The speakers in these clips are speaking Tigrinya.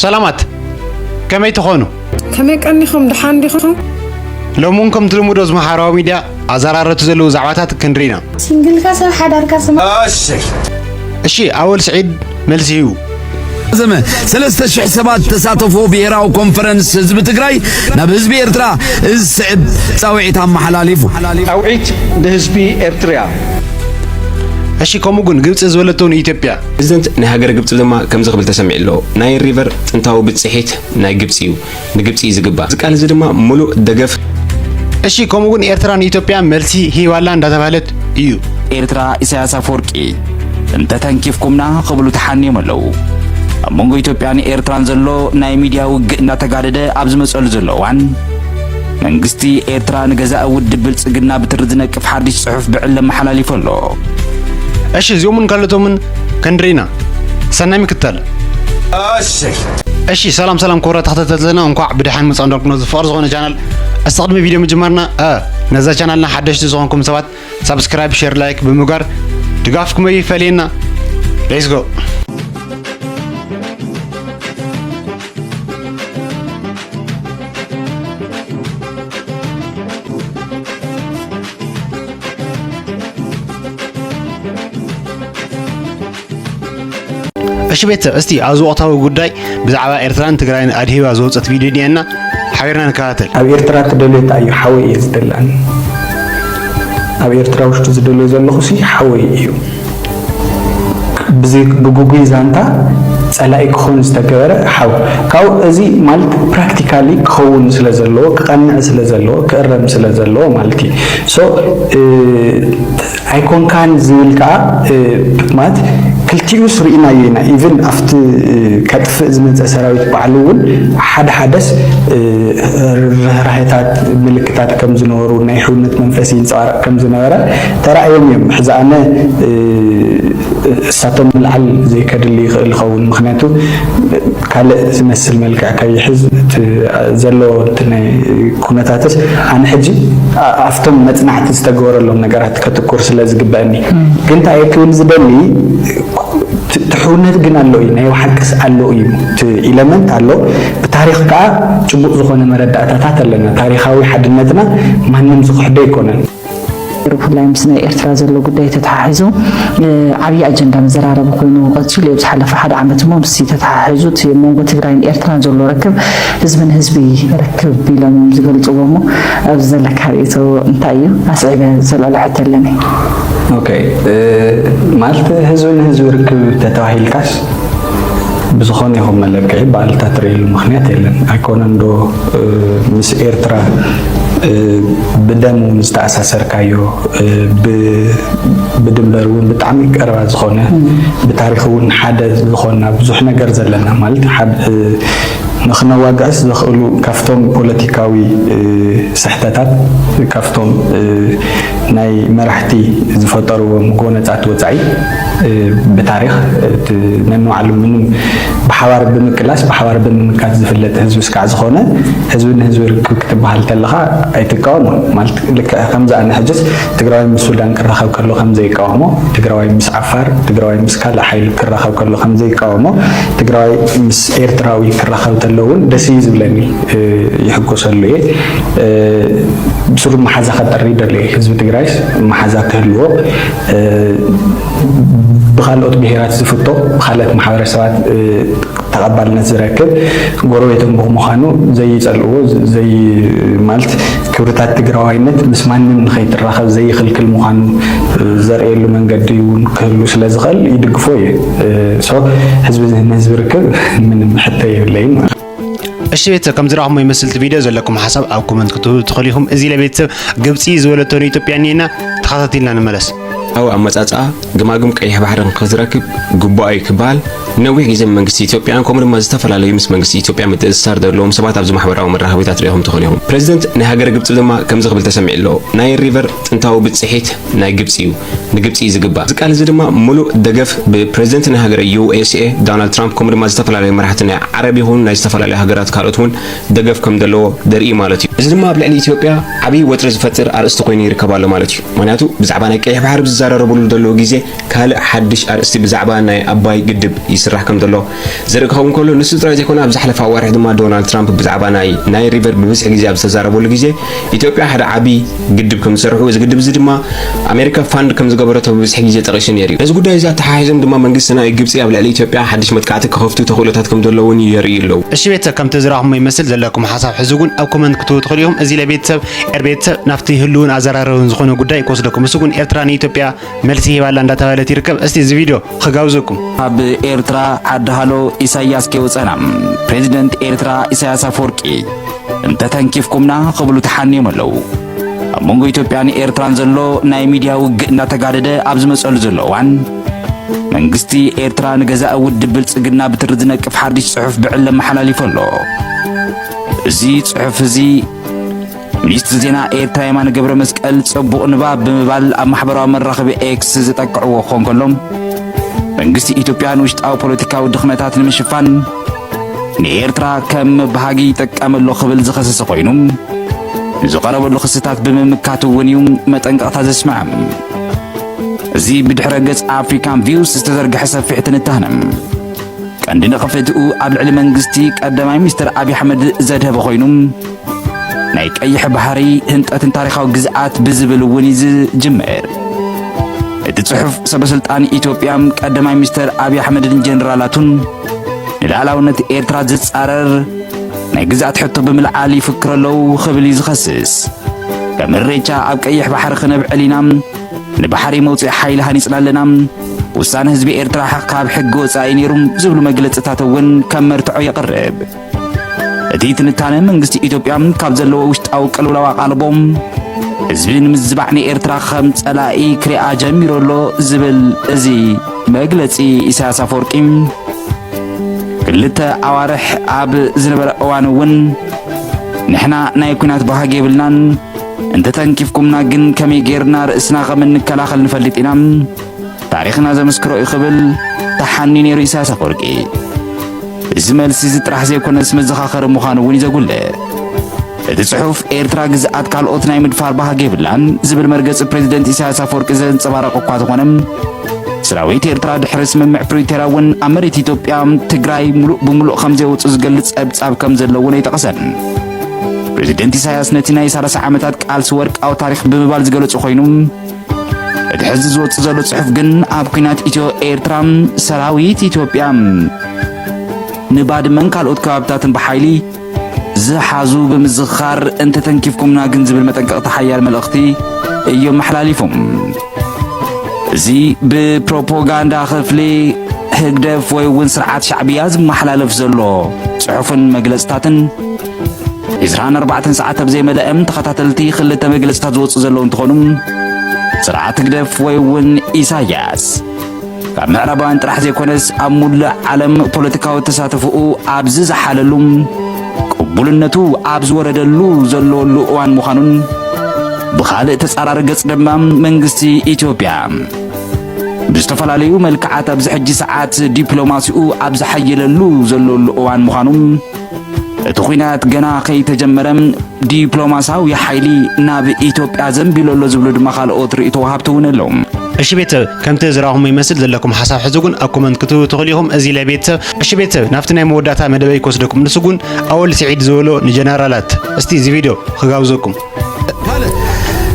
ሰላማት፣ ከመይ ትኾኑ? ከመይ ቀኒኹም? ደሓን ዲኹም? ሎሚ እውን ከምቲ ልሙድ ኣብዚ ማሕበራዊ ሚድያ ኣዘራረብቲ ዘለዉ ዛዕባታት ክንርኢ ኢና። ሲንግልካ ሰብ ሓዳርካ ስማ። እሺ፣ ኣወል ስዒድ መልሲ ሂቡ። ዘመ ሰለስተ ሽሕ ሰባት ተሳተፎ ብሄራዊ ኮንፈረንስ ህዝቢ ትግራይ ናብ ህዝቢ ኤርትራ እዚ ስዕብ ጻውዒት ኣመሓላሊፉ። ጻውዒት ንህዝቢ ኤርትርያ። እሺ፣ ከምኡ ግን ግብፂ ዝበለቶ ንኢትዮጵያ። ፕሬዝደንት ናይ ሃገረ ግብፂ ድማ ከምዚ ክብል ተሰሚዑ ኣሎ፣ ናይል ሪቨር ጥንታዊ ብፅሒት ናይ ግብፂ እዩ፣ ንግብፂ እዩ ዝግባእ። እዚ ቃል እዚ ድማ ሙሉእ ደገፍ። እሺ፣ ከምኡ ግን ኤርትራ ንኢትዮጵያ መልሲ ሂባላ እንዳተባህለት እዩ። ኤርትራ ኢሳያስ ኣፈወርቂ እንተተንኪፍኩምና ክብሉ ተሓንዮም ኣለዉ። ኣብ መንጎ ኢትዮጵያን ኤርትራን ዘሎ ናይ ሚድያ ውግእ እንዳተጋደደ ኣብ ዝመጸሉ ዘሎ እዋን፣ መንግስቲ ኤርትራ ንገዛኢ ውድብ ብልጽግና ብትሪ ዝነቅፍ ሓድሽ ጽሑፍ ብዕሊ ኣመሓላሊፉ ኣሎ። እሺ፣ እዚኦምን ካልኦቶምን ክንርኢ ኢና። ሰናይ ምክትታል። እሺ፣ ሰላም ሰላም ክቡራት ተኸታተልትና፣ እንኳዕ ብደሓን መጻእኩም። ነዚ ፍቕሪ ዝኾነ ቻናል፣ እስቲ ቅድሚ ቪድዮ ምጅማርና፣ እ፣ ነዛ ቻናልና ሓደሽቲ ዝኾንኩም ሰባት ሳብስክራይብ፣ ሼር፣ ላይክ ብምግባር ድጋፍኩም ኣይፈለየና። Let's go። እሺ ቤተሰብ፣ እስቲ ኣብዚ ወቕታዊ ጉዳይ ብዛዕባ ኤርትራን ትግራይን ኣድሂባ ዝወፀት ቪድዮ እኒአና፣ ሓቢርና ንከታተል። ኣብ ኤርትራ ትደልዮ እንታይ እዩ? ሓወይ እየ ዝደሊ ኣነ። ኣብ ኤርትራ ውሽጢ ዝደልዮ ዘለኹ ሲ ሓወይ እዩ። ብዘይ-፣ ብግጉይ ዛንታ ጸላኢ ክኾን ዝተገበረ ሓው። ካብኡ እዚ ማለት ፕራክቲካሊ ክኸውን ስለ ዘለዎ፣ ክቐንዕ ስለ ዘለዎ፣ ክእረም ስለ ዘለዎ ማለት እዩ። ሶ፣ እ፣ ኣይኮንካን ዝብል ከኣ፣ እ፣ ማለት ክልቲኡስ ርኢናዮ ኢና። ኢቭን ኣብቲ፣ እ፣ ከጥፍእ ዝመጸ ሰራዊት ባዕሉ እውን ሓደ ሓደስ፣ እ፣ ርህራሄታት ምልክታት ከም ዝነበሩ፣ ናይ ሕውነት መንፈስ ይንጸባረቕ ከም ዝነበረ ተራእዮም እዮም። ሕዚ ኣነ፣ እ፣ እሳቶም ምልዓል ዘይከድሊ ይኽእል ይኸውን። ምኽንያቱ ካልእ ዝመስል መልክዕ ከይሕዝ እቲ ዘሎ እቲ ናይ ኩነታትስ ኣነ ሕጂ ኣ-፣ ኣብቶም መጽናዕቲ ዝተገበረሎም ነገራት ከትኩር ስለ ዝግበአኒ። እም። ግን እንታይ እየ ክብል ዝደሊ፣ እቲ፣ እቲ ሕውነት ግን ኣሎ እዩ፣ ናይ ብሓቅስ ኣሎ እዩ። እቲ ኢለመንት ኣሎ። ብታሪኽ ከኣ ጭቡጥ ዝኾነ መረዳእታታት ኣለና። ታሪኻዊ ሓድነትና ማንም ዝኽሕዶ ኣይኮነን። ብፍላይ ምስ ናይ ኤርትራ ዘሎ ጉዳይ ተተሓሒዙ፣ እ፣ ዓብዪ ኣጀንዳ መዘራረቢ ኮይኑ ቀጺሉ እዩ። ኣብ ዝሓለፈ ሓደ ዓመት እሞ ምስቲ ተተሓሒዙ እቲ ኣብ መንጎ ትግራይን ኤርትራን ዘሎ ርክብ ህዝቢ ንህዝቢ ርክብ ኢሎም እዮም ዝገልጽዎ እሞ ኣብዚ ዘለካ ርእይቶ እንታይ እዩ? ኣስዒበ ዘልዕሎ ሕቶ ኣለኒ። ኦኬ፣ እ፣ ማለት ህዝቢ ንህዝቢ ርክብ ተተባሂልካስ ብዝኾነ ይኹን መለክዒ ባዕልታ ትርእየሉ ምኽንያት የለን። ኣይኮነን ዶ፣ እ፣ ምስ ኤርትራ፣ እ፣ ብደም እውን ዝተኣሳሰርካዮ፣ እ፣ ብ-፣ ብድንበር እውን ብጣዕሚ ቀረባ ዝኾነ፣ እም። ብታሪኽ እውን ሓደ ዝኾንና ብዙሕ ነገር ዘለና ማለት ሓደ፣ እ፣ ንኽነዋግዕስ ዘኽእሉ ካብቶም ፖለቲካዊ፣ እ፣ ስሕተታት፣ ካብቶም፣ እ፣ ናይ መራሕቲ ዝፈጠርዎም ጎነጻት ወጻኢ፣ እ፣ ብታሪኽ እቲ ነንባዕሉ ምንም ብሓባር ብምቅላስ ብሓባር ብምምካት ዝፍለጥ ህዝቢ እስካዕ ዝኾነ፣ ህዝቢ ንህዝቢ ርክብ ክትበሃል ተለኻ ኣይትቃወሞን። ማለት ልክዕ ከምዚ ኣነ ሕጅስ ትግራዋይ ምስ ሱዳን ክራኸብ ከሎ ከም ዘይቃወሞ፣ ትግራዋይ ምስ ዓፋር፣ ትግራዋይ ምስ ካልእ ሓይሊ ክራኸብ ከሎ ከም ዘይቃወሞ፣ ትግራዋይ ምስ ኤርትራዊ ክራኸብ ተሎ እውን ደስ እዩ ዝብለኒ፣ እ፣ ይሕጎሰሉ እየ። እ፣ ብስሩ መሓዛ ከጠሪ ይደሊ እየ። ህዝቢ ትግራይስ መሓዛ ክህልዎ፣ እ፣ ብኻልኦት ብሄራት ዝፍቶ፣ ብኻልኦት ማሕበረሰባት፣ እ፣ ተቐባልነት ዝረክብ፣ ጎረቤቶም ብምዃኑ ዘይጸልእዎ፣ ዘይ-፣ ማለት ክብርታት ትግራዋይነት ምስ ማንም ንኸይትራኸብ ዘይኽልክል ምዃኑ፣ እ፣ ዘርእየሉ መንገዲ እውን ክህሉ ስለ ዝኽእል ይድግፎ እየ። እ፣ ሶ ህዝቢ ንህዝቢ ርክብ ምንም ሕቶ የብለይን ማለት እዩ። እሺ ቤተሰብ፣ ከም ዝረኣኹሞ ይመስል እቲ ቪድዮ። ዘለኩም ሓሳብ ኣብ ኮመንት ክትህቡ ትኽእሉ ኢኹም። እዚ ለቤተሰብ ግብፂ ዝበለቶ ንኢትዮጵያ እኒኤና፣ ተኸታቲልና ንመለስ። ኣብ ኣመጻጽኣ ግማግም ቀይሕ ባሕሪ ንኽትረክብ ግቡኣ እዩ ክበሃል፣ ነዊሕ ግዜ መንግስቲ ኢትዮጵያን ከምኡ ድማ ዝተፈላለዩ ምስ መንግስቲ ኢትዮጵያ ምትእስሳር ዘለዎም ሰባት ኣብዚ ማሕበራዊ መራኸቢታት ርኢኹም ትኾኑ ኢኹም። ፕሬዚደንት ናይ ሃገረ ግብፂ ድማ ከምዚ ክብል ተሰሚዑ ኣሎ፣ ናይል ሪቨር ጥንታዊ ብፅሒት ናይ ግብፂ እዩ፣ ንግብጺ እዩ ዝግባእ። እዚ ቃል እዚ ድማ ምሉእ ደገፍ ብፕሬዚደንት ናይ ሃገረ ዩ ኤስ ኤ ዶናልድ ትራምፕ፣ ከምኡ ድማ ዝተፈላለዩ መራሕቲ ናይ ዓረብ ይኹን ናይ ዝተፈላለዩ ሃገራት ካልኦት እውን ደገፍ ከም ዘለዎ ዘርኢ ማለት እዩ። እዚ ድማ ኣብ ልዕሊ ኢትዮጵያ ዓብዪ ወጥሪ ዝፈጥር ኣርእስቲ ኮይኑ ይርከብ ኣሎ ማለት እዩ። ምክንያቱ ብዛዕባ ናይ ቀይሕ ባሕሪ ዝዘራረብሉ ዘለዉ ግዜ ካልእ ሓድሽ ኣርእስቲ ብዛዕባ ናይ ኣባይ ግድብ ይስራሕ ከም ዘሎ ዘርኢ ክኸውን ከሎ፣ ንሱ ጥራይ ዘይኮነ ኣብ ዝሓለፈ ኣዋርሕ ድማ ዶናልድ ትራምፕ ብዛዕባ ናይ ናይል ሪቨር ብብዝሒ ግዜ ኣብ ዝተዛረበሉ ግዜ ኢትዮጵያ ሓደ ዓቢ ግድብ ከም ዝሰርሑ፣ እዚ ግድብ እዚ ድማ ኣሜሪካ ፋንድ ከም ዝገበረቶ ብብዝሒ ግዜ ጠቒሱ ነይሩ እዩ። ነዚ ጉዳይ እዚ ኣተሓሒዞም ድማ መንግስቲ ናይ ግብጺ ኣብ ልዕሊ ኢትዮጵያ ሓድሽ መጥቃዕቲ ክኸፍቱ ተኽእሎታት ከም ዘለውን የርእዩ ኣለዉ። እሺ ቤተሰብ፣ ከምቲ ዝረኣኹሞ ይመስል። ዘለኩም ሓሳብ ሕዚ እውን ኣብ ኮመንት ክትህቡ ትኽእሉ ኢኹም። እዚ ለቤተሰብ ኤር ቤተሰብ ናብቲ ህልውን ኣዘራረብን ዝኾነ ጉዳይ ክወስደኩም። እሱ እውን ኤርትራ ንኢትዮጵያ መልሲ ሂባላ እንዳተባህለት ይርከብ። እስቲ እዚ ቪድዮ ክጋብዘኩም። ኣብ ኤርትራ ዓዲ ሃሎ ኢሳያስ ከይወጸና፣ ፕሬዚደንት ኤርትራ ኢሳያስ ኣፈወርቂ እንተተንኪፍኩምና ክብሉ ተሓንዮም ኣለዉ። ኣብ መንጎ ኢትዮጵያን ኤርትራን ዘሎ ናይ ሚድያ ውግእ እንዳተጋደደ ኣብ ዝመጸሉ ዘሎ እዋን፣ መንግስቲ ኤርትራ ንገዛኢ ውድብ ብልጽግና ብትሪ ዝነቅፍ ሓድሽ ጽሑፍ ብዕል ኣመሓላሊፉ ኣሎ። እዚ ጽሑፍ እዚ ሚኒስትሪ ዜና ኤርትራ የማነ ገብረ መስቀል ጽቡቕ ንባብ ብምባል ኣብ ማሕበራዊ መራኸቢ ኤክስ ዝጠቅዕዎ ክኾን ከሎ፣ መንግስቲ ኢትዮጵያ ንውሽጣዊ ፖለቲካዊ ድኽመታት ንምሽፋን ንኤርትራ ከም መበሃጊ ይጥቀመሉ ክብል ዝኸሰሰ ኮይኑ፣ ንዝቐረበሉ ክስታት ብምምካት እውን እዩ መጠንቀቕታ ዘስምዐ። እዚ ብድሕረ ገጽ ኣፍሪካን ቪውስ ዝተዘርግሐ ሰፊሕ ትንታነ ቀንዲ ነቐፌትኡ ኣብ ልዕሊ መንግስቲ ቀዳማይ ሚኒስትር ኣብይ ኣሕመድ ዘድሀበ ኮይኑ፣ ናይ ቀይሕ ባሕሪ ህንጠትን ታሪኻዊ ግዝኣት ብዝብል እውን እዩ ዝጅምር። እቲ ጽሑፍ ሰበስልጣን ኢትዮጵያ ቀዳማይ ሚኒስትር ኣብይ ኣሕመድን ጀነራላቱን ንልኣላውነት ኤርትራ ዝጻረር ናይ ግዝኣት ሕቶ ብምልዓል ይፍክሩ ኣለዉ ክብል እዩ ዝኸስስ። ከም እሬቻ ኣብ ቀይሕ ባሕሪ ክነብዕል ኢና፣ ንባሕሪ መውጽኢ ሓይሊ ሃኒጽና ኣለና፣ ውሳነ ህዝቢ ኤርትራ ካብ ሕጊ ወጻኢ ነይሩ ዝብሉ መግለጽታት እውን ከም መርትዖ የቕርብ። እቲ ትንታነ መንግስቲ ኢትዮጵያ ካብ ዘለዎ ውሽጣዊ ቅልውላው ኣቓልቦ ህዝቢ ንምዝባዕ ንኤርትራ ከም ጸላኢ ክሪኣ ጀሚሩ ኣሎ ዝብል እዚ መግለጺ ኢሳያስ ኣፈወርቂ፣ ክልተ ኣዋርሕ ኣብ ዝነበረ እዋን እውን ንሕና ናይ ኲናት ባህጊ የብልናን፣ እንተተንኪፍኩምና ግን ከመይ ጌርና ርእስና ከም እንከላኸል ንፈልጥ ኢና፣ ታሪኽና ዘመስክሮ እዩ ክብል ተሓንዩ ነይሩ ኢሳያስ ኣፈወርቂ። እዚ መልሲ እዚ ጥራሕ ዘይኮነስ መዘኻኸሪ ምዃኑ እውን እዩ ዘጉልሕ። እቲ ጽሑፍ ኤርትራ ግዝኣት ካልኦት ናይ ምድፋር ባህጊ የብላን ዝብል መርገጺ ፕሬዚደንት ኢሳያስ ኣፈወርቂ ዘንጸባረቐ እኳ ዝኾነ፣ ሰራዊት ኤርትራ ድሕሪ ስምምዕ ፕሪቶርያ እውን ኣብ መሬት ኢትዮጵያ ትግራይ ሙሉእ ብሙሉእ ከም ዘይወጹ ዝገልጽ ጸብጻብ ከም ዘሎ እውን ኣይጠቐሰን። ፕሬዚደንት ኢሳያስ ነቲ ናይ ሰላሳ ዓመታት ቃልሲ ወርቃዊ ታሪኽ ብምባል ዝገለጹ ኮይኑ፣ እቲ ሕዚ ዝወጽእ ዘሎ ጽሑፍ ግን ኣብ ኲናት ኢትዮ ኤርትራ ሰራዊት ኢትዮጵያ ንባድመን ካልኦት ከባብታትን ብሓይሊ ዝሓዙ ብምዝኻር እንተተንኪፍኩምና ግን ዝብል መጠንቀቕታ ሓያል መልእኽቲ እዮም ኣመሓላሊፎም። እዚ ብፕሮፓጋንዳ ክፍሊ ህግደፍ ወይ እውን ስርዓት ሻዕብያ ዝመሓላለፍ ዘሎ ጽሑፍን መግለጽታትን ዕስራን ኣርባዕተን ሰዓት ኣብ ዘይመለአ ተኸታተልቲ ክልተ መግለጽታት ዝወጹ ዘለዉ እንትኾኑ፣ ስርዓት ህግደፍ ወይ እውን ኢሳያስ ካብ ምዕራባውያን ጥራሕ ዘይኮነስ ኣብ ሙሉእ ዓለም ፖለቲካዊ ተሳትፎኡ ኣብ ዝዘሓለሉ፣ ቅቡልነቱ ኣብ ዝወረደሉ ዘለወሉ እዋን ምዃኑን፣ ብኻልእ ተጻራሪ ገጽ ድማ መንግስቲ ኢትዮጵያ ብዝተፈላለዩ መልክዓት ኣብዚ ሕጂ ሰዓት ዲፕሎማሲኡ ኣብ ዝሓየለሉ ዘለወሉ እዋን ምዃኑ፣ እቲ ኲናት ገና ከይተጀመረ ዲፕሎማሳዊ ሓይሊ ናብ ኢትዮጵያ ዘንቢሉ ኣሎ ዝብሉ ድማ ካልኦት ርእይቶ ወሃብቲ እውን ኣለዉ። እሺ ቤተሰብ፣ ከምቲ ዝረኣኹሞ ይመስል። ዘለኩም ሓሳብ ሕዚ እውን ኣብ ኮመንት ክትህቡ ትኽእሉ ኢኹም። እዚ ላይ ቤተሰብ፣ እሺ ቤተሰብ፣ ናብቲ ናይ መወዳእታ መደበይ ክወስደኩም። ንሱ እውን ኣወል ስዒድ ዝበሎ ንጀነራላት። እስቲ እዚ ቪድዮ ክጋብዘኩም።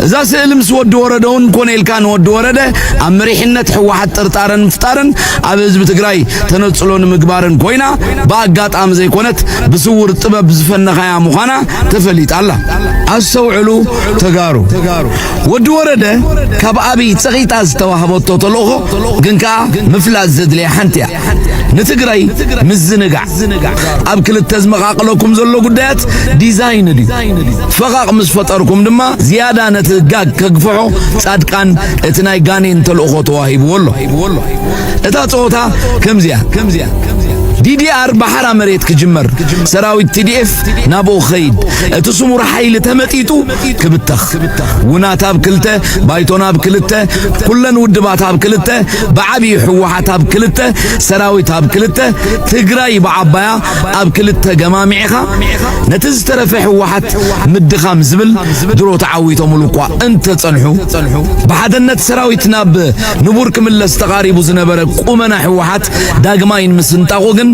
እዛ ስእሊ ምስ ወዲ ወረደ እውን ኮነ ኢልካ ንወዲ ወረደ ኣብ መሪሕነት ህወሓት ጥርጣረ ንምፍጣርን ኣብ ህዝቢ ትግራይ ተነፅሎ ንምግባርን ኮይና ብኣጋጣሚ ዘይኮነት ብስውር ጥበብ ዝፈነኻያ ምዃና ተፈሊጣ ኣላ። ኣስተውዕሉ ተጋሩ፣ ወዲ ወረደ ካብ ኣብይ ፀቒጣ ዝተዋህበቶ ተልእኾ ግን ከኣ ምፍላጥ ዘድልያ ሓንቲ እያ። ንትግራይ ምዝንጋዕ ኣብ ክልተ ዝመቓቕለኩም ዘሎ ጉዳያት ዲዛይን ድዩ? ፈቓቕ ምስ ፈጠርኩም ድማ ዝያዳ ነቲ ጋግ ከግፍሖ ጻድቃን እቲ ናይ ጋኔን ተልእኾ ተዋሂብዎ ኣሎ። እታ ጸወታ ከምዚያ። ዲዲኣር ብሓራ መሬት ክጅመር፣ ሰራዊት ቲዲኤፍ ናብኡ ክኸይድ፣ እቲ ስሙር ሓይሊ ተመጢጡ ክብተኽ፣ ውናት ኣብ ክልተ፣ ባይቶና ኣብ ክልተ፣ ኩለን ውድባት ኣብ ክልተ፣ ብዓብዩ ህወሓት ኣብ ክልተ፣ ሰራዊት ኣብ ክልተ፣ ትግራይ ብዓባያ ኣብ ክልተ ገማሚዕኻ፣ ነቲ ዝተረፈ ህወሓት ምድኻም ዝብል ድሮ ተዓዊቶምሉ እኳ እንተጸንሑ፣ ብሓደነት ሰራዊት ናብ ንቡር ክምለስ ተቓሪቡ ዝነበረ ቁመና ህወሓት ዳግማይ ንምስንጣቑ ግን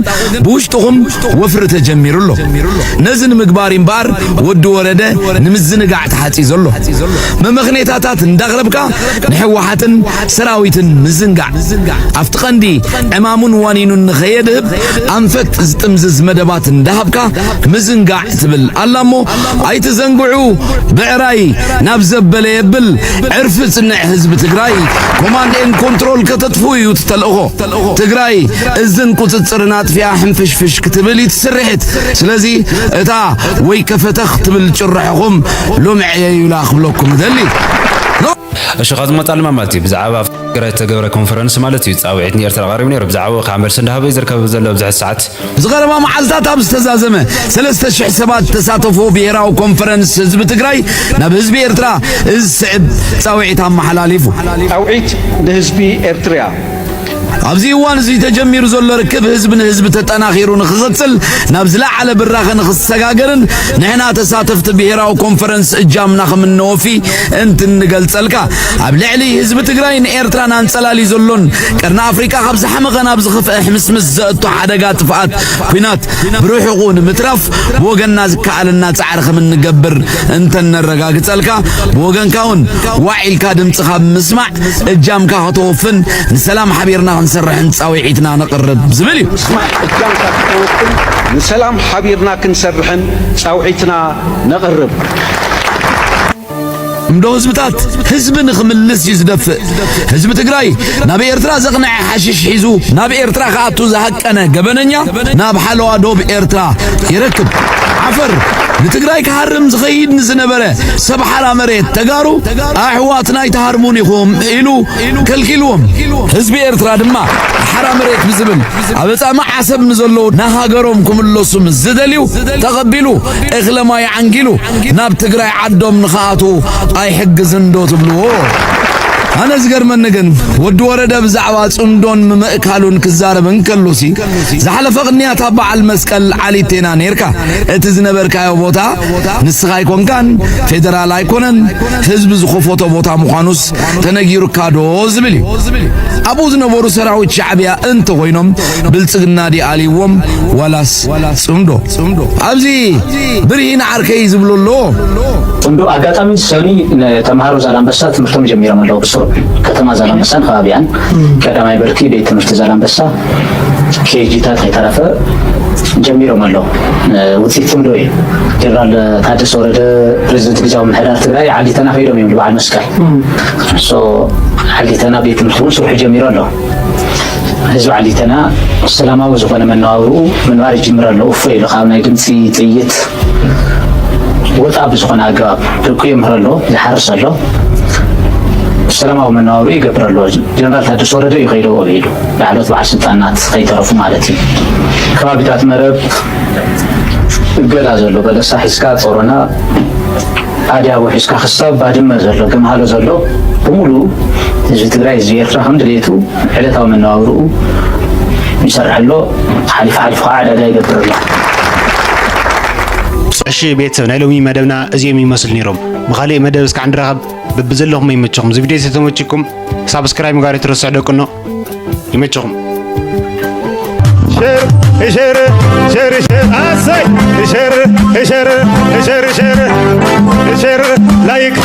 ብውሽጥኹም ወፍሪ ተጀሚሩ ኣሎ። ነዚ ንምግባር እምበኣር ወዲ ወረደ ንምዝንጋዕ ተሓጺዙ ኣሎ። መመኽኔታታት እንዳቕረብካ ንህወሓትን ሰራዊትን ምዝንጋዕ። ኣብቲ ቀንዲ ዕማሙን ዋኒኑን ንኸየድህብ ኣንፈት ዝጥምዝዝ መደባት እንዳሃብካ ምዝንጋዕ ትብል ኣላ እሞ ኣይትዘንግዑ። ብዕራይ ናብ ዘበለ የብል። ዕርፊ ጽንዕ ህዝቢ ትግራይ። ኮማንድ ኤንድ ኮንትሮል ከተጥፍኡ እዩ እቲ ተልእኾ። ትግራይ እዝን ቁጽጽርን ኣጥፊኣ ሕንፍሽፍሽ ክትብል እዩ ትስርሕት። ስለዚ እታ ወይ ከፈተኽ ትብል ጭርሖኹም ሎምዐየዩላ ክብለኩም እደሊ። እሺ፣ ካብ ዝመጻ ልማ ማለት እዩ። ብዛዕባ ኣብ ትግራይ ዝተገበረ ኮንፈረንስ ማለት እዩ። ጻውዒት ንኤርትራ ቀሪቡ ነይሩ። ብዛዕባኡ ከዓ መልሲ እንዳሃበ እዩ ዝርከብ ዘሎ ኣብዚ ሕጂ ሰዓት። ዝቐረባ መዓልታት ኣብ ዝተዛዘመ ሰለስተ ሽሕ ሰባት ተሳተፎ ብሄራዊ ኮንፈረንስ ህዝቢ ትግራይ ናብ ህዝቢ ኤርትራ እዚ ዝስዕብ ጻውዒት ኣመሓላሊፉ። ጻውዒት ንህዝቢ ኤርትራ። ኣብዚ እዋን እዚ ተጀሚሩ ዘሎ ርክብ ህዝቢ ንህዝቢ ተጠናኺሩ ንኽቕጽል፣ ናብ ዝለዓለ ብራኸ ንኽሰጋገርን ንሕና ተሳተፍቲ ብሄራዊ ኮንፈረንስ እጃምና ከም እነወፊ እንትንገልጸልካ፣ ኣብ ልዕሊ ህዝቢ ትግራይን ኤርትራን ኣንጸላልዩ ዘሎን ቀርኒ ኣፍሪቃ ካብ ዝሓመቐ ናብ ዝኸፍአ ሕምስምስ ዘእቶ ሓደጋ ጥፍኣት ኲናት ብርሑቑ ንምትራፍ ብወገንና ዝከኣለና ጻዕሪ ከም እንገብር እንተነረጋግጸልካ፣ ብወገንካ እውን ዋዕ ኢልካ ድምጽኻ ብምስማዕ እጃምካ ከተወፍን ንሰላም ሓቢርና ክንሰርሕን ጻውዒትና ነቕርብ ዝብል እዩ። ምስማዕ እጃምካ ከተወፍን ንሰላም ሓቢርና ክንሰርሕን ጻውዒትና ነቕርብ። እምዶ ህዝብታት ህዝቢ ንኽምልስ እዩ ዝደፍእ። ህዝቢ ትግራይ ናብ ኤርትራ ዘቕንዐ ሓሽሽ ሒዙ ናብ ኤርትራ ክኣቱ ዝሃቀነ ገበነኛ ናብ ሓለዋ ዶብ ኤርትራ ይረክብ። ዓፈር ንትግራይ ክሃርም ዝኸይድ ንዝነበረ ሰብ ሓራ መሬት ተጋሩ ኣሕዋትና ኣይትሃርሙን ኢኹም ኢሉ ከልኪልዎም። ህዝቢ ኤርትራ ድማ ሓራ መሬት ብዝብል ኣብ ኣጻምእ ዓሰብ ንዘለዉ ንሃገሮም ክምለሱ ምስ ዝደልዩ ተቐቢሉ እኽለ ማይ ዓንጊሉ ናብ ትግራይ ዓዶም ንኽኣትዉ ኣይሕግዝን ዶ ትብልዎ? ኣነ ዝገርመኒ ግን ወዲ ወረደ ብዛዕባ ጽምዶን ምምእካሉን ክዛረብ እንከሎሲ ዝሓለፈ ቅንያት ኣብ በዓል መስቀል ዓሊቴና ኔርካ። እቲ ዝነበርካዮ ቦታ ንስኻ ኣይኮንካን፣ ፌደራል ኣይኮነን፣ ህዝቢ ዝኸፈቶ ቦታ ምዃኑስ ተነጊሩካ ዶ ዝብል እዩ። ኣብኡ ዝነበሩ ሰራዊት ሻዕብያ እንተኾይኖም ብልጽግና ድዩ ኣልይዎም ዋላስ ጽምዶ? ኣብዚ ብርሂን ዓርከይ ዝብሎ ኣሎ። ጽምዶ ኣጋጣሚ ሰኒ ንተምሃሮ ዛላምበሳ ትምህርቶም ጀሚሮም ኣለዉ። ብስሩዕ ከተማ ዛላምበሳን ከባቢኣን ቀዳማይ ብርኪ ቤት ትምህርቲ ዛላምበሳ ኬጂታት ከይተረፈ ጀሚሮም ኣለዉ። ውፅኢት ጽምዶ እዩ። ጀነራል ታደሰ ወረደ ፕሬዚደንት ግዝያዊ ምምሕዳር ትግራይ ዓሊተና ከይዶም እዮም ንበዓል መስቀል። ሶ ዓሊተና ቤት ትምህርቲ እውን ስርሑ ጀሚሩ ኣሎ። ህዝቢ ዓሊተና ሰላማዊ ዝኾነ መነባብርኡ ምንባር ይጅምር ኣሎ። እፎ ኢሉ ካብ ናይ ድምፂ ጥይት ወፃ ብዝኾነ ኣገባብ ደቁ የምህር ኣሎ፣ ይሓርስ ኣሎ፣ ሰላማዊ መነባብርኡ ይገብር ኣሎ። ጀነራል ታደሰ ወረደ እዩ ከይደዎ ኢሉ ላዕሎት በዓል ስልጣናት ከይተረፉ ማለት እዩ። ከባቢታት መረብ እገዳ ዘሎ በለሳ ሒዝካ ጾሮና ኣድያቦ ሒዝካ ክሳብ ባድመ ዘሎ ገምሃሎ ዘሎ ብምሉኡ ህዝቢ ትግራይ ህዝቢ ኤርትራ ከም ድሌቱ ዕለታዊ መነባብርኡ ይሰርሕ ኣሎ። ሓሊፉ ሓሊፉ ከዓ ዕዳጋ ይገብር ኣሎ። እሺ ቤተሰብ ናይ ሎሚ መደብና እዚኦም ይመስሉ ነይሮም። ብኻሊእ መደብ እስካዕ ንራኸብ። በብዘለኹም ይመቸኹም። እዚ ቪድዮ ተተመችኩም ሳብስክራይብ ምግባር ኣይትረስዑ ደቅኖ። ይመቸኹም። ሸር ሸር ሸር ሸር ኣሰይ ሸር ሸር ሸር ሸር ሸር ላይክ